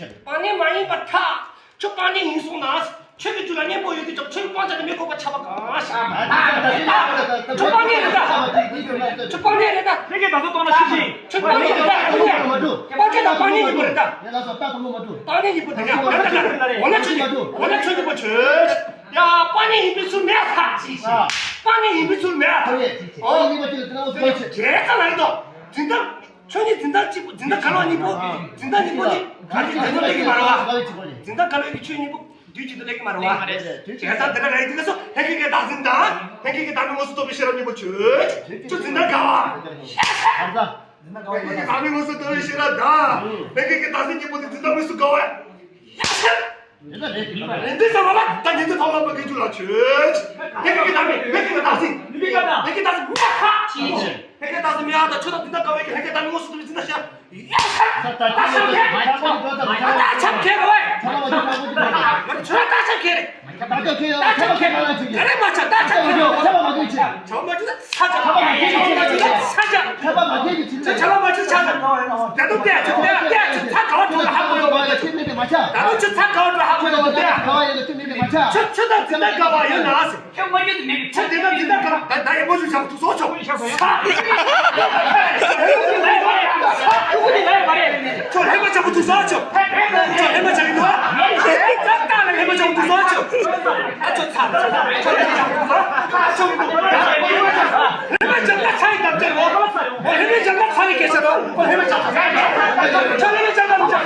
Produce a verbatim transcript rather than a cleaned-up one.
སྤང་གཉེན་མ་ཡིན་པར་ཐལ། ཁྱོད་སྤང་གཉེན་ཡིན་སོང་ན། ཁྱོད་ཀྱི་རྒྱུད་ལ་གཉེན་པོ་ཡོད་དུས་ཀྱང་ཁྱོད་ཀྱི་སྤང་བྱ་དེ་མི་དགོས་པ་ཆགས་པ་གང་ཤར། ཁྱོད་སྤང་གཉེན་རེད་ད། ཁྱོད་སྤང་གཉེན་རེད་ད། ཁྱོད་སྤང་གཉེན་རེད་ད། སྤང་བྱ་དང་སྤང་གཉེན་གཉིས་པོ་རེད་ད། སྤང་གཉེན་གཉིས་པོ་རེད་ད། འོ་ན་ཁྱོད་ཀྱི་འོ་ན་ཁྱོད་ཀྱི་པོ་ཆོས། ཡ་སྤང་གཉེན་ཡིན་པའི་ཚུལ་མེད་ཨ་ཐག་ཅིག་ཤིག་སྤང་གཉེན་ཡིན་པའི་ཚུལ་མེད་ཨ་ཐག་ཨོ་ཁྱེད་ཀྱི་རྒྱལ་ཚ་ལ་ཡིན་དོ། འཛིན་སྟངས། ཁྱོད་ནི་འཛིན་སྟངས་གཅིག་པུ། འཛིན་སྟངས་ག་ལ་གཉིས་པོ། འཛིན་སྟངས་གཉིས་པོ་ནི་ག་རེ་དེ་ཚོ་ལེགས་ཀྱི་མ་རེད་བ། འཛིན་སྟངས་ག་ལ་ཡོད་ཀྱི་ཆོས་གཉིས་པོ་དུས་གཅིག་ཏུ་ལེགས་ཀྱི་མ་རེད་བ། བྱས་ཙང་དེ་འདྲ་རེད། དེ་ག་སོ་ལྷན་སྐྱེས་ཀྱི་བདག་འཛིན་དང་ལྷན་སྐྱེས་ཀྱི་བདག་མེད་མངོན་སུམ་རྟོགས་པའི་ཤེས་རབ་གཉིས་པོ་ཆོས། ཁྱོད་འཛིན་སྟངས་ག་བ། ལྷན་སྐྱེས་ཀྱི་བདག་མེད་མངོན་སུམ་རྟོགས་པའི་ཤེས་རབ་དང་ལྷན་སྐྱེས་ཀྱི་བདག་འཛིན་གཉིས་པོ་དེ་འཛིན་སྟངས་དངོས་སུ་ག་བ། རེད་འདི་ཚང་མ་ལ་ད་ཉན་ཚེ་ཐོག་ལ་པ་གི་ཆུ་ལ་ཆོས། ཧེ་གེ་གི་ད་མི་ཧེ་གེ་གི་ད་སི་ཧེ་གེ་ད་སི་མི་ཧ་ཧེ་གེ་ད་སི་མི་ཧ་ད་ཆུ་ད་འདི་ད་ག་བེ་གི་ཧེ་གེ་ད་མི་ངོ་སུ་ད་མི་ཚི་ད་ཤ་ཡ་ཤ་ད་ཤ་ཁེ་ད་ཤ་ཁེ་རེ་ཆུ་ད་ཤ་ཁེ་རེ་ད་ཤ་ཁེ་རེ་མ་ཆ་ད་ཤ་ཁེ་རེ་ཆ་མ་ཆུ་ད་ཤ་ཁེ་རེ་ཆ་མ་ཆུ་ད་ཤ་ཁེ་རེ་ཆ་མ་ཆུ་ད་ཤ་ཁེ་རེ། ཆ་ལ་མ་ཆུ་ཆ་ལ། ད་དུང་ཏེ་ཆུ་ཏེ་ཏེ་ཆུ་ཚ་ག་བ་འགྲོ་ཧ་གོ་ཡོད་མ་རེད། ད་དུང་ཆུ་ཚ་ག་བ་འགྲོ་ཧ་གོ་ཡོད་མ་རེད། ཆུ་ཆུ་དང་ཆུ་ཚ་ག་བ་ཡོད་ན་ཟེར། ཆུ་དེ་དང་དེ་དང་ག་ད་ད་ཡི་མོ་ཆུ་ཆ་ཐུག་སོ་ཆོ། ཁྱོད་ཧེ་མ་ཆ་བུ་ཐུག་སོ་ཆོ། ཁྱོད་ཧེ་མ་ཆ་གི་འདུག་ཨ། ད་ད་ལ་ཧེ་མ་ཆ་བུ་ཐུག་སོ་ཆོ། ཨ་ཆོ་ཚ་ཆོ་ཧེ་མ་ཆ་བུ་ཐུག་སོ་ཆོ། ཧེ་མ་ཆ་ད་ཚ་ཡི་ད་ཅེ་རོ། ཧེ་མ་ཆ་ད་ཚ་ཡི་ཀེ་ཆ་རོ། ཧེ་མ་ཆ་ད་ཚ་ཡི་ཀེ་ཆ་རོ།